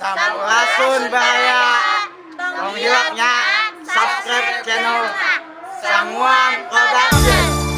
Sampurasun baraya. Tong hilapnya subscribe channel Sanguan Production.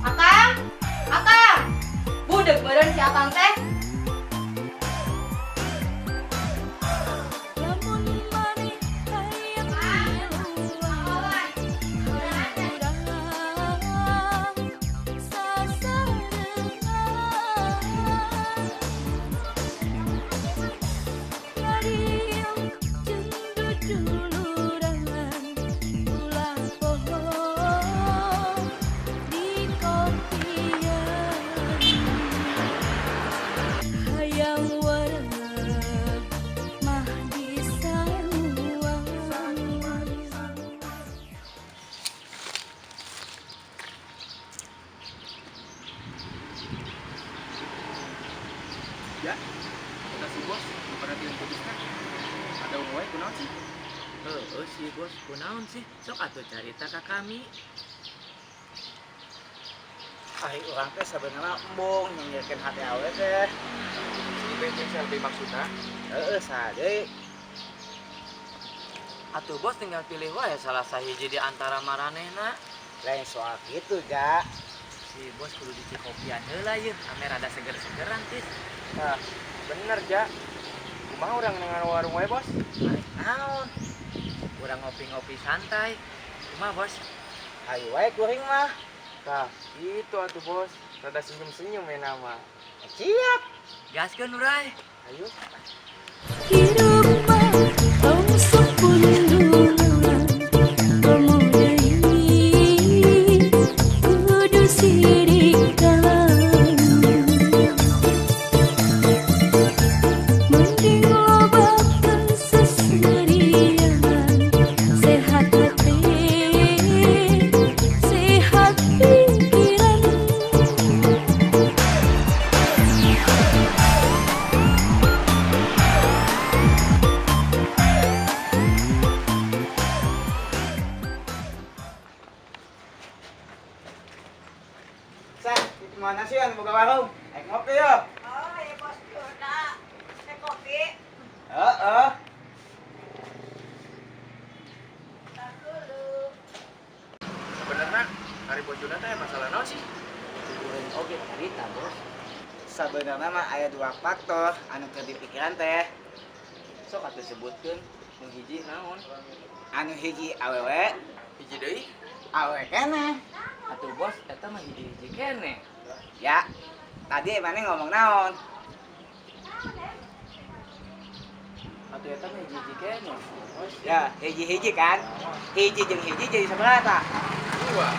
Akang, akang, budeg beureun si akang teh. Ya, kata si bos, perhatian putusnya. Ada wae kunaon sih? Heeh si bos, kunaon sih? Sok atuh carita ka kami. Ari urang teh sabenerna embung nyengirkeun hate awe teh. Si bos teh maksudna? Heeh, saha deui? Atuh bos tinggal pilih wae salah sahiji di antara maranehna. Lain soal kitu, Ja. Si bos kudu dicikopian heula yeuh, ame rada seger-segeran tis. Nah, bener, Ja. Kumaha urang nengan warung wae, Bos? Arek naon? Urang ngopi-ngopi santai. Kumaha, Bos? Hayu wae kuring mah. Tah, itu atuh, Bos. Rada senyum-senyum ya nama. Siap. Gaskeun urai. Ayo. Hidup tong Mana sih anu boga warung? Ayo ngopi yo. Oh, ya bos Juna. Teh kopi. Heeh. Tar dulu. Sebenarnya hari bos Juna teh masalah naon sih? Oke, carita, Bos. Sebenarnya mah aya dua faktor anu keur dipikiran teh. Sok atuh sebutkeun nu hiji naon? Anu hiji awewe, hiji deui awewe keneh. Atuh bos, eta mah hiji-hiji keneh. Ya, tadi mana ngomong naon? Atuh eta mah hiji-hiji keneh. Bos. Ya, hiji-hiji kan? Hiji jeung hiji jadi sabaraha? Dua.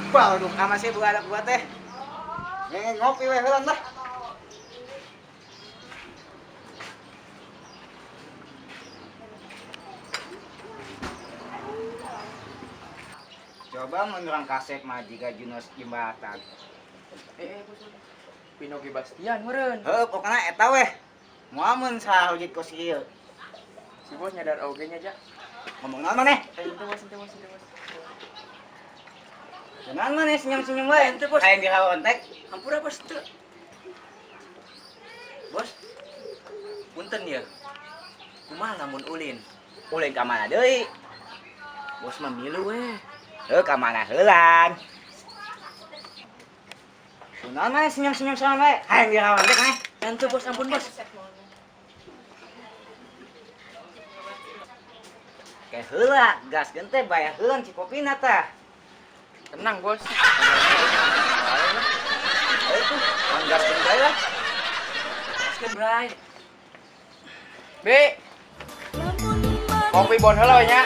Baru ama sih buka anak gua teh. Ngopi we heula lah. Coba mun urang kasep mah jiga Junos jembatan. Bos. Pinogi Bastian meureun. Heuh, pokona eta weh. Moal mun sahujit kos ieu. Si bos nyadar oge nya, Ja. Ngomong naon maneh? Ente bos, ente bos, ente bos. Naon maneh senyum-senyum wae? Ente bos. Hayang dihaontek. Hampura bos teu. Bos. Punten ya. Kumaha lamun ulin? Ulin ka mana deui? Bos mah milu weh. Heuh, ka mana heulan? Kunaon maneh senyum-senyum sorangan wae? Hayang dihaontek maneh. Ente bos, ampun bos. Kayak heula, gaskeun teh bayar heula si kopina tah. Tenang, Bos. Ayo tuh, gaskeun bae lah. Gaskeun, Bray. Bi. Kopi bon heula we nya.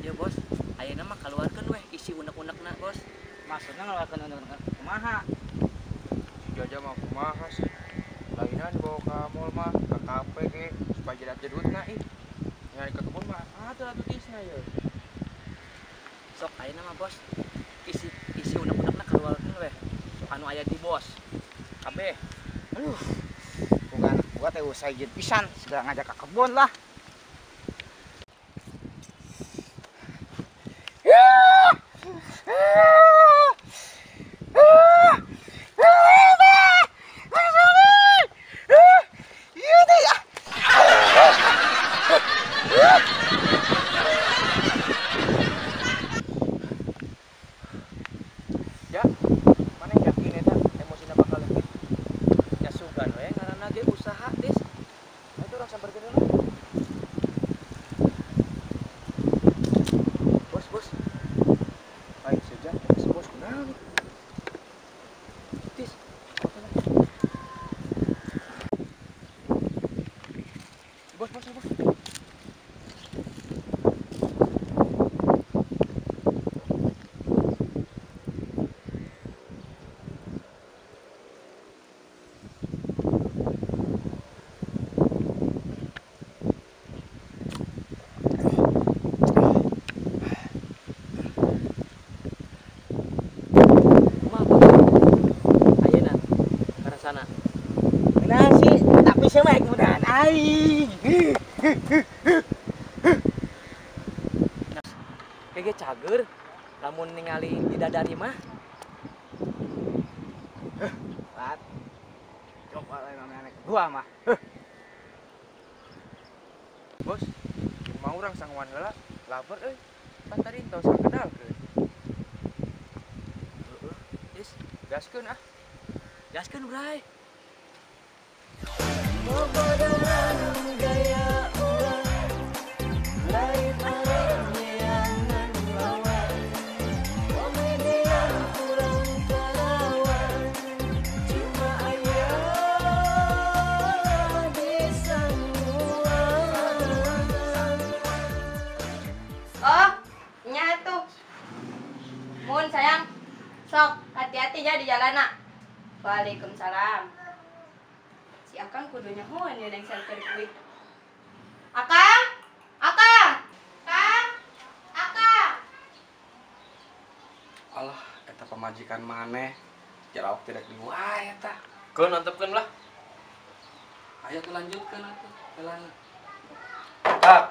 Ya bos, ayeuna mah kaluarkeun weh isi unek-unekna bos. Maksudna ngaluarkeun unek-unek kumaha? Si Jaja mah kumaha sih? Lainan dibawa ka mall mah, ka kafe ge supaya jedat jedutna ih. Nyari ke kebun mah atuh atuh tisna ye. Sok ayeuna mah bos, isi isi unek-unekna kaluarkeun weh. Anu aya di bos. Kabeh. Aduh. Bukan gua teh usah izin pisan, segala ngajak ke kebun lah. Ya, mana yakin eta emosina bakal leungit? Ya sugan we ngaranna ge usaha, Tis. Itu urang samperkeun heula. Bos, bos. Aing saja, si bos kunaon? Tis. Bos, bos, bos. Sana. Nah sih, tapi saya mah mudahan aing. Kege cager, lamun ningali bidadari mah. Wat. Coba lain aneh gua mah. Bos, mau urang sanguan heula, lapar euy. Pan tadi tos sakedalkeun. Heeh, Is, gaskeun ah. Gaskeun, Bray. Oh, nya tuh. Mun sayang, sok hati-hati ya di jalan nak. Waalaikumsalam. Si Akang kudu nyahoan ya neng selfie kuih. Akang, Akang, Kang, Akang. Alah, eta pamajikan maneh jarawak tidak diwae eta. Keun antepkeun lah. Ayo tuh lanjutkeun atuh, heula. Tak.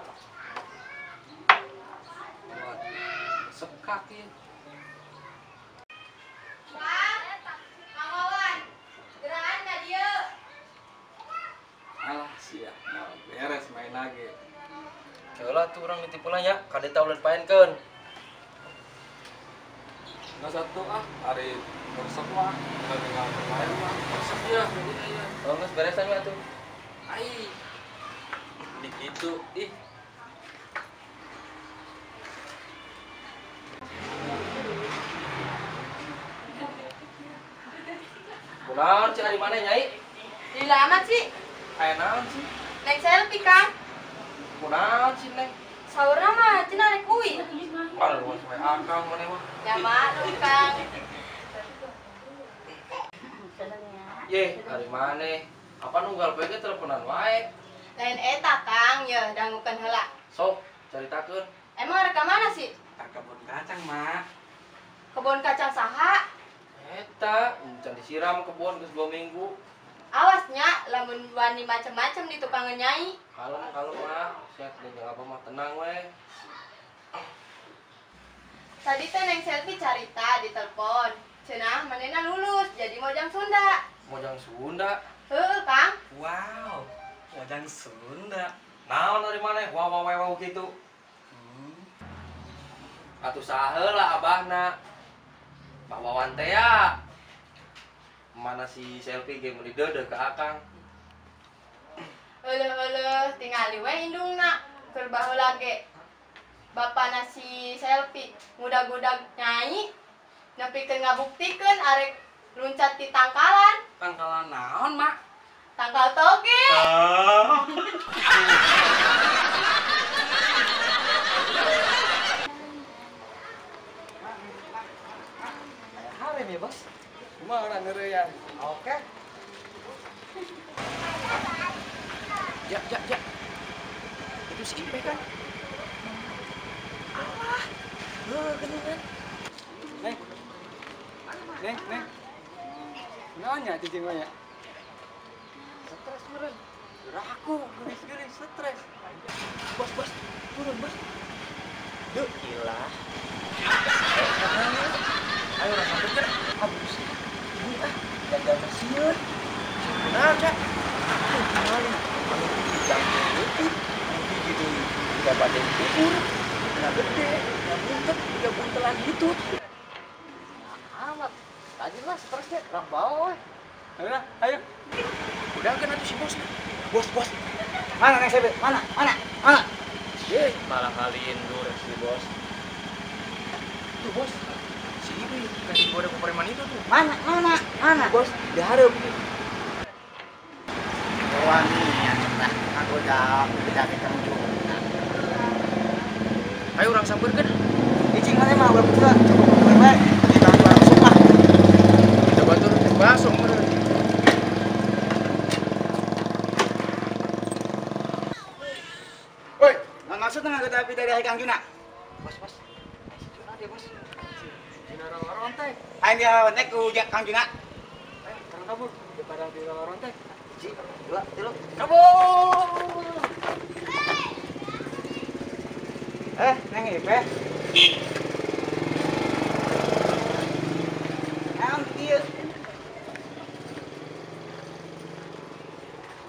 Waduh, sekak ieu. Alah sia, beres main lagi. Heula tuh urang nitip ulah nya, ka dieu ulah dipaenkeun. Nggak satu ah, hari resep mah, udah tinggal main mah. Resep ya, iya. Oh, geus beresan we atuh. Ai. Di kitu ih. Kunaon cik ari maneh Nyai? Lila amat sih. Aya naon sih? Neng selfie, Kang. Kunaon sih, Neng? Saurna mah cenah rek uih. Wah, lu sampe akang maneh mah. Ya maklum, Kang. Ye, ari maneh. Apa nunggal poe ge teleponan wae? Lain eta, Kang, ye dangukeun heula. Sok, caritakeun. Emang rek ka mana sih? Ka kebun kacang, Mak. Kebun kacang saha? Eta, encan disiram kebun geus 2 minggu. Awas nya, lamun wani macem-macem di tukangan nyai. Kalem mah, sia teh apa mah tenang we. Tadi teh Neng Selvi carita di telepon. Cenah manehna lulus jadi mojang Sunda. Mojang Sunda? Heuh, Kang. Wow, mojang Sunda. Naon dari maneh? Wow wow wow gitu. Atuh saheula abahna. Pak Wawan teh ya. Mana si Selvi ge meuli deudeuh ka Akang. Euleuh-euleuh tingali we indungna keur baheula ge. Bapana si Selvi ngudag-gudag nyai nepikeun ngabuktikeun arek luncat di tangkalan. Tangkalan naon, Mak? Tangkal toge. Oh. Harem ya, Bos. Cuma orang ngeureyan. Oke. Ya, ya, ya. Itu si Ipe kan? Alah. Heuh, geuningan. Neng. Neng, Neng. Naonnya cicing mah ya? Stres meureun. Geura aku geulis-geulis stres. Bos, bos, turun, bos. Duh, ilah. Ayo orang sampai kan abus. Ini ah, jangan sieun. Benar, Cak. Tuh, kemana? Anu hiji leutik, anu hiji deui udah badan kubur, udah gede, udah buntet, udah buntelan gitu. Nah, amat. Tadi lah stresnya orang bawa we. Ayo, ayo. Udah kan atuh si bos. Bos, bos. Mana Neng Selvi? Mana? Mana? Mana? Eh, malah kaliin dulu si bos. Tuh, bos. Si Ibu kasih gua ada preman itu tuh. Mana? Mana? Mana? Bos, diharap. Wani ya, aku udah ketemu juga. Ayo orang sampeurkeun. Icing mana mah ulah buka, coba kumpulin bae. Dibantu orang sumpah. Kita bantu bakso meureun. Woi, nggak maksud nggak tapi dari Kang Juna. Bos, bos. Si Juna dia, bos. Juna rontek. Ayo dia rontek ku Kang Juna. Ayo, sekarang kabur daripada di rontek. 1, 2, 3, kabur. Neng Ipe. Naon kieu?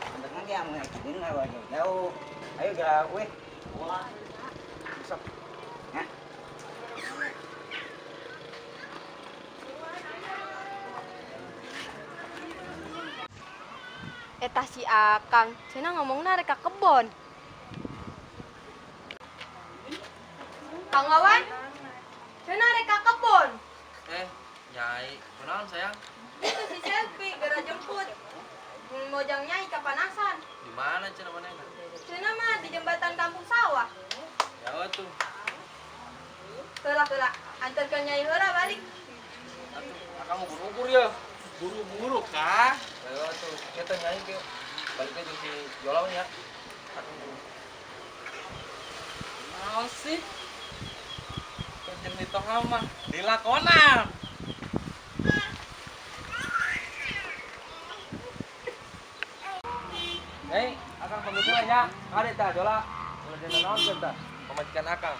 Bener ge amun ikutin mah jauh. Ayo geura we. Wah. Sok. Nah. Eta si Akang, cenah ngomongna rek ka kebon. Kang Wawan, cenah rek ka kebon. Nyai, kunaon sayang? Itu si Selvi geura jemput. Mojang nyai kapanasan. Di mana cenah manehna? Cenah mah di jembatan kampung sawah. Ya tuh. Heula heula, anterkeun nyai heula balik. Atuh, akang ubur-ubur ya. Buru-buru kah? Ayo tuh, kita nyai ke baliknya jeung si Jolau nya. Akang buru. Naon sih? Kerja di tongah mah dilakonan. Nyai, akang pamit heula nya. Kade tah Jola. Ulah dina naon tah? Pamajikan akang.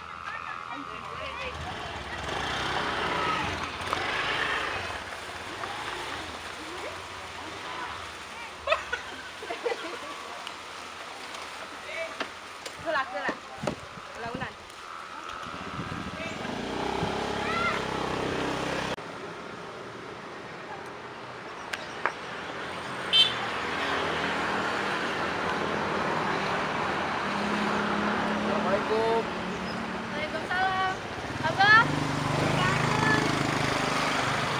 Heula heula. Launan. Assalamualaikum. Waalaikumsalam. Abah. Kangen.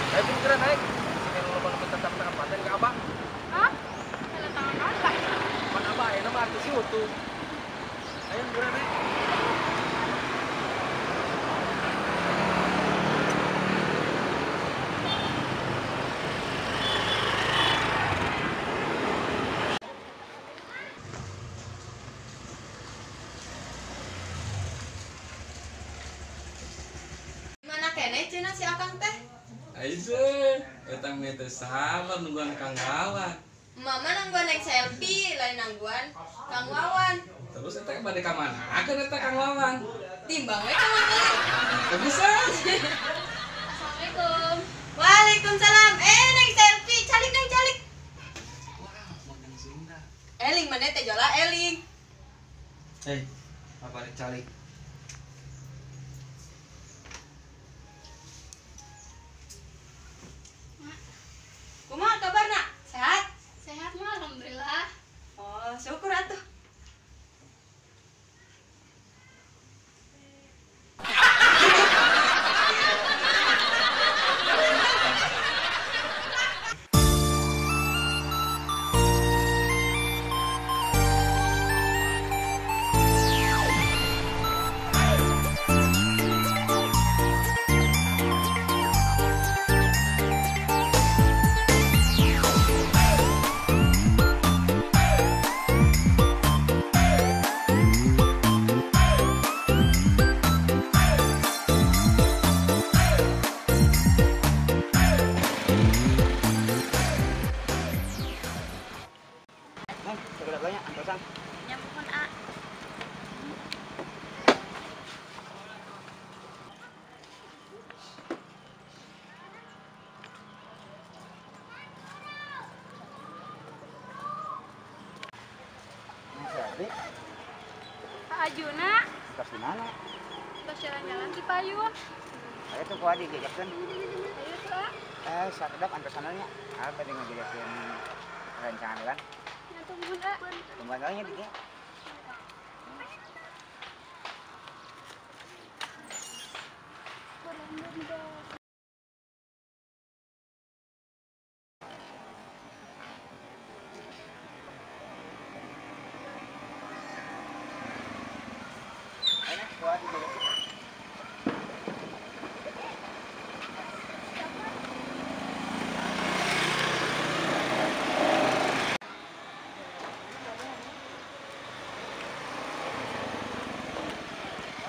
Ayo buru geura naik. Sini lu loba nu tetap tengah paten ke abah. Hah? Tanda tangan apa? Pan abah ayeuna mah artis YouTube. Ayo geura naik. keneh cenah si Akang teh. Aisyah, eta mah teh sabar nungguan Kang Wawan. Mama nangguan naik selfie, lain nangguan Kang Wawan. Terus eta bade ka mana? Kan eta Kang Wawan. Timbang we ka mana? Teu bisa. Assalamualaikum. Waalaikumsalam. Naik selfie, calik neng calik. Eling mana teh jola eling. Hei, apa rek calik? Kumaha kabarna? Sehat? Sehat mah alhamdulillah. Oh, syukur atuh. Pak Ajuna. Terus di mana? Terus jalan-jalan di payun. Ayo tuh kuah dijejakkan. Ayo tuh, ah. Sakedap antosananya. Apa dengan ngajejakin rancangan kan? Ya tungguin, ah. Tungguan kalinya dia.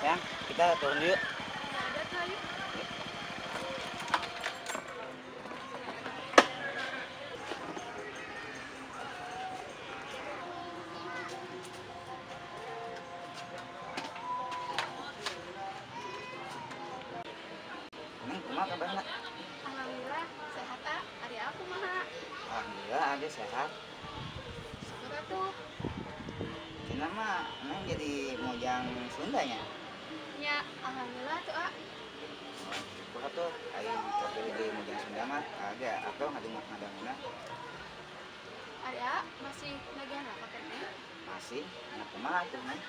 Ya, kita turun dulu. Ada tuh, ayo. Neng, kumaha kabarna? Alhamdulillah sehat, ah. Ari aku kumaha? Alhamdulillah ada sehat. Syukur atuh. Cenah mah neng jadi mojang Sundanya. Ya, alhamdulillah tuh, ah. Syukur atuh, aing kopi di mojang Sunda mah ada atau ngadengna. Ari ah, masih nagihan apa keneh? Masih, nya kumaha atuh, Neng?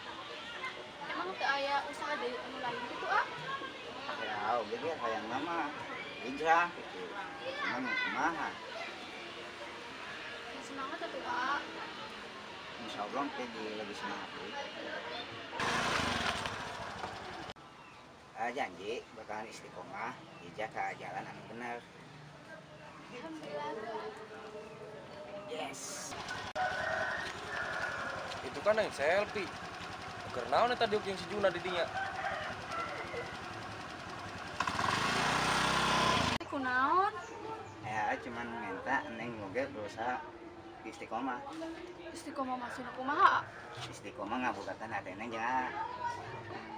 Emang teu aya usaha deui anu lain kitu, ah? Ya, oge ge hayang mah hijrah gitu. Cuman kumaha? Ya, semangat atuh, ah. Insya Allah teh di lebih semangat deui. Janji bakalan istiqomah hijrah ke jalan anu bener. Alhamdulillah. Yes. Itu kan yang selfie. Keur naon eta diuk jeung si Juna di dinya? Kunaon? Ya, cuman minta neng oge berusaha istiqomah. Istiqomah maksudna kumaha? Istiqomah ngabogakeun hate neng jeung aa.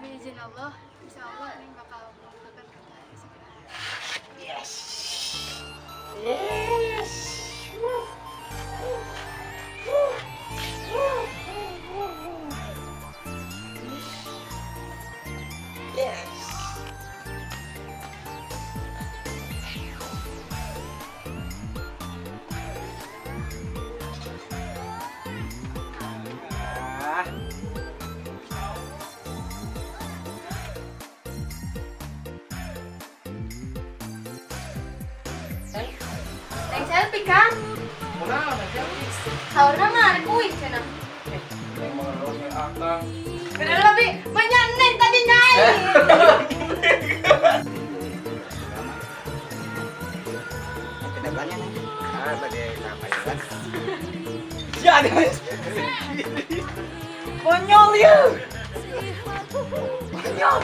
Biizin Allah, insya Allah neng bakal melakukan kata sebenarnya. Yes. Yes. Yes. Ah. Neng selfie kan? Kunaon neng selfie? Saurna mah arek uih cenah. Neng mah ngeros we akang. Bener tapi banyak neng tadi nyai. Kedepannya neng. Ah, bade ka payunan. Ya, Konyol ya. Konyol.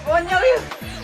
Konyol. Konyol ya.